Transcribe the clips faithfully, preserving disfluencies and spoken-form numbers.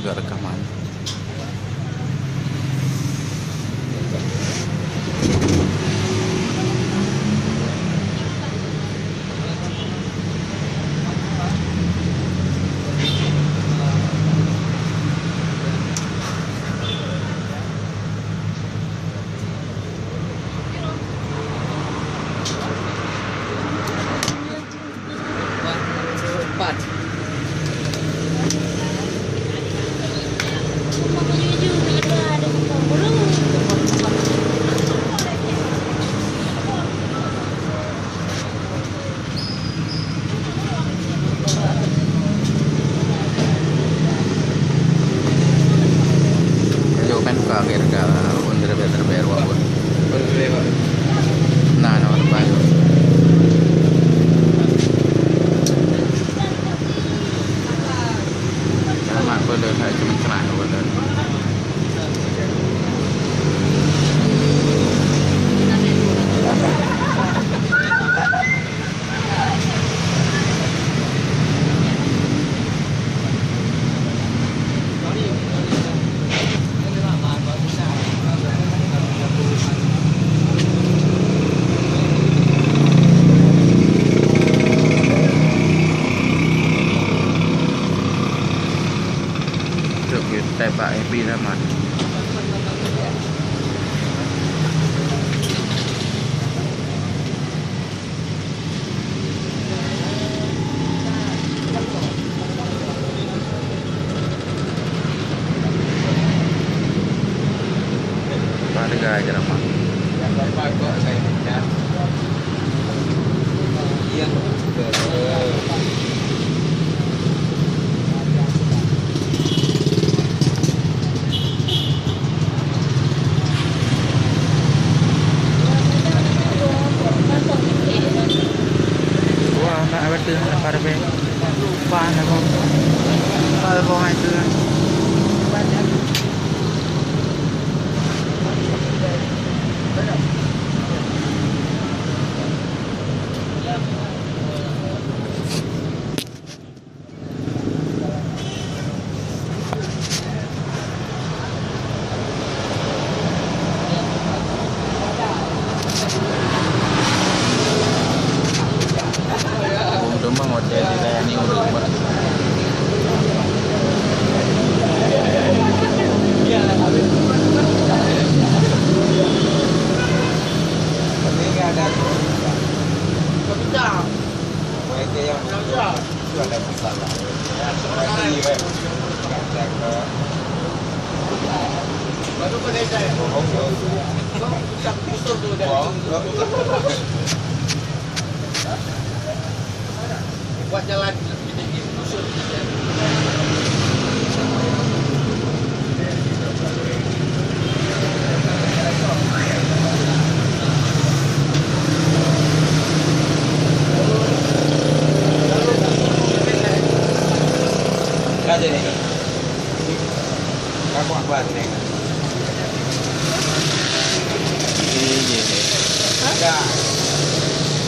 Rekaman. Ayo, kan buka akhir dah, pun terbayar-terbayar, wak pun. Nah, nah, wak pun. Selamat pun dah, hai, cuma cerah pun dah. Trok geuteubiet bak Happy Zaman. Apa harga aja nama? Yang baik-baik kok saya minta. Yang Wah, nak apa tu? Apa tu? Lupa nak apa? Apa tu? Untung bang hotel dilayani ureueng bang. Tapi enggak ada. Kau minta. Baik, ya. Itu ada masalah. Ya, seperti ini, Pak. Baru pada saya. Bohong, ya. Kau tak kusur tu dah. Bohong. Buat jalan.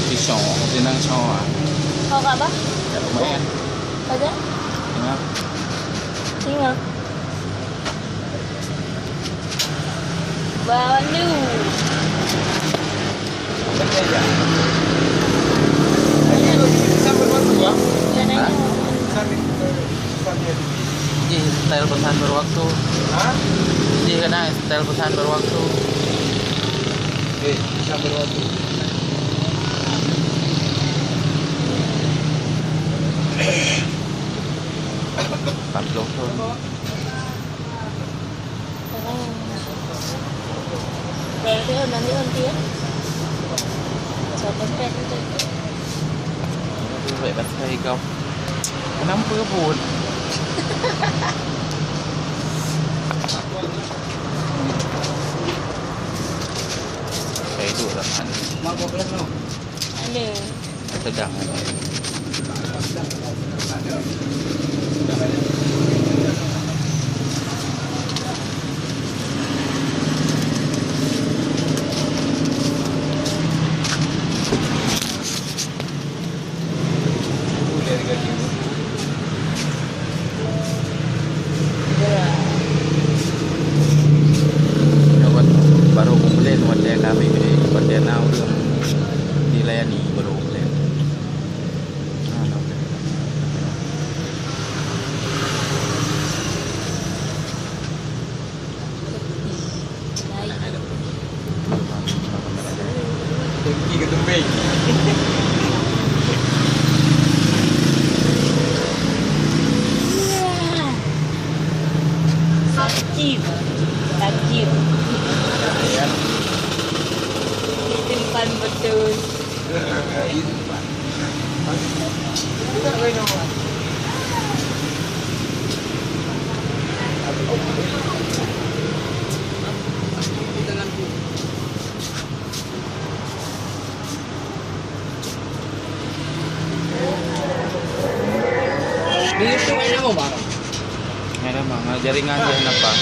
Pisong, tenang, cong, ah. Kau kat apa? Kat rumah, kan? Saja? Tengah. Tengah. Baru. Jangan. Jih, style pesan berwaktu. Hah? Jih, kena style pesan berwaktu. Eh, pesan berwaktu. Empat puluh tahun. Berarti nanti nanti ya. Siapa pet itu? Itu baik pasal kau. Kenapa pun? Saya duduk dalam ni. Ada. Sedang. Sakit. Sakit. Disimpan betul. Di YouTube ada nama, Bang? Ada, Bang. Jaringan dia kenapa? Bang.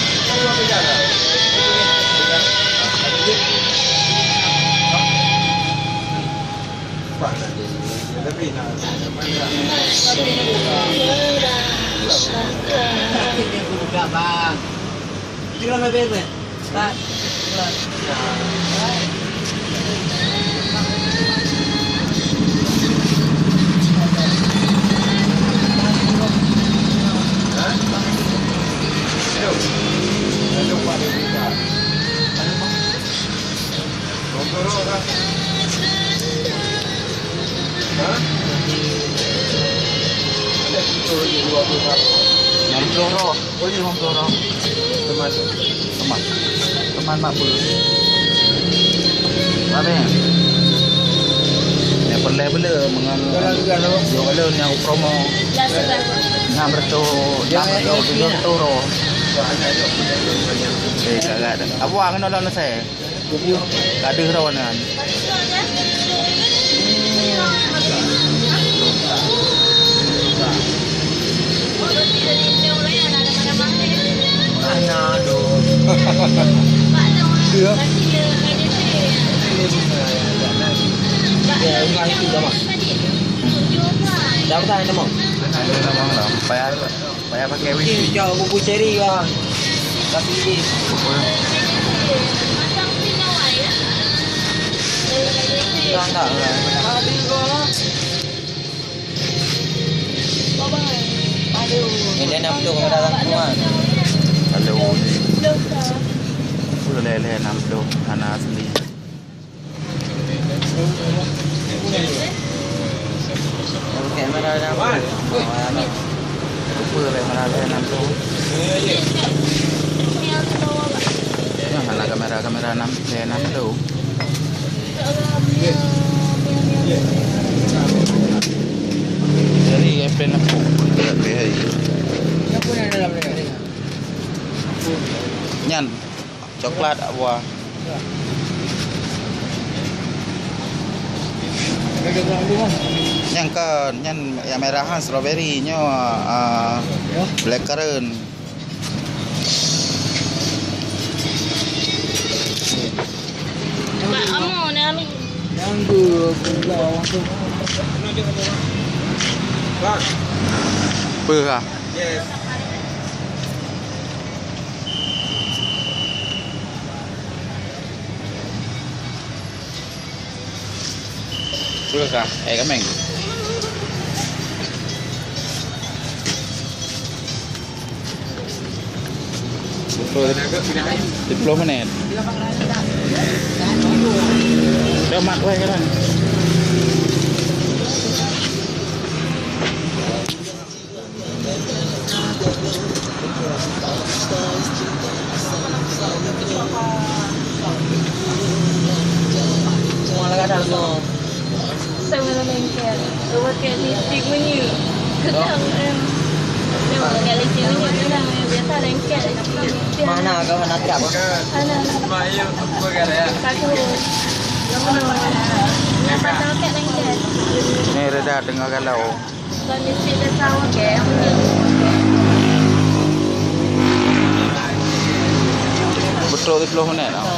Enam puluh roh. Oh, iya, enam puluh roh. Teman. Teman. Teman mak bulu. Mana? Yang pernah bela mengang. Kalau juga, kalau. Dua kali yang promo. Enam ratus, enam ratus, tujuh ratus roh. Eh, agak ada. Apa ang nolong saya? Ka deuh droeneuh nyan. Ana, aduh. Iya. Ya, ini itu dah, Mak. Dah, dah, dah, Mak. Ada nama lah. Payah. Payah pakai wifi. Cok buku seri, Bang. Tapi ini. Apa? Dah tak, Bang. Ini dia enam puluh kamera satu, Bang. Halo. Boleh leh enam puluh, hana asli. Kamera dah. Lupa kamera dah enam puluh. Nah, hana kamera, kamera enam, saya enam puluh. Jadi, F P enam puluh. Nyan. Coklat, buah. Nyang kan, nyan yang merah kan strawberry, nyo, ah, blackcurrant. Mak, amu, nak ambil. Yang tu, bunga orang tu. Bang. Apa lah? Yes. Terus ah, eh, kameng. Sepuluh menit. Dah mat weh kan. Sama lengket. Pakai lipstik menu. Keudang, em. Tengok, pakai lipstik menu keudang, em. Biasa lengket lipstik. Mana kau nak tiap? Mana? Takut. Ni pasal pakai lengket. Ni reda tengah galau. Betul sepuluh menit lah.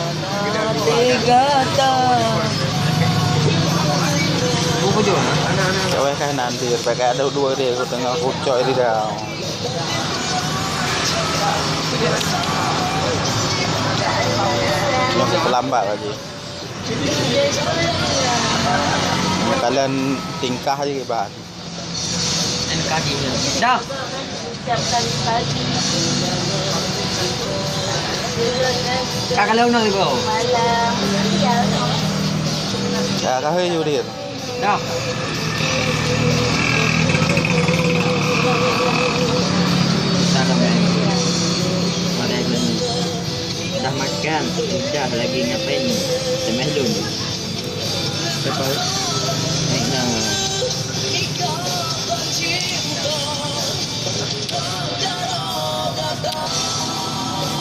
Kawai kah nanti, pakai ada dua dia, aku tengah kucok di dalam. Yang terlambat lagi. Kalian tingkah aja, Bang. N K D. Dah. Setiap kali pagi. Kak, kalau nak, Ibu? Malam. Ya, kah, Yudin? Dah. Kita akan main. Pada ikut ni. Udah lagi ngapain ni? Temeh lun. Siapa? Naik na.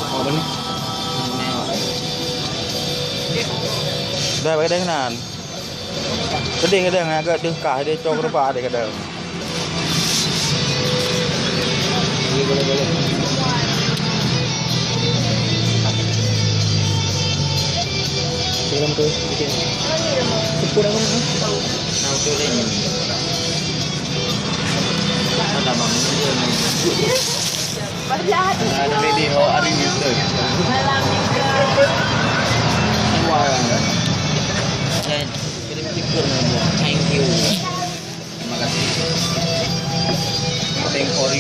Oh, benih. Dah, pakai dengan. Sedih kadang, agak dengkah, dia cok rupa dia kadang. Boleh, boleh, boleh. Dalam tu, bikin. Sepuluh dah mana? Nah, betul ni. Ada bang, dia ni. Ada ready, oh, hari ni tu. Wah, kan? Kirim stiker ni.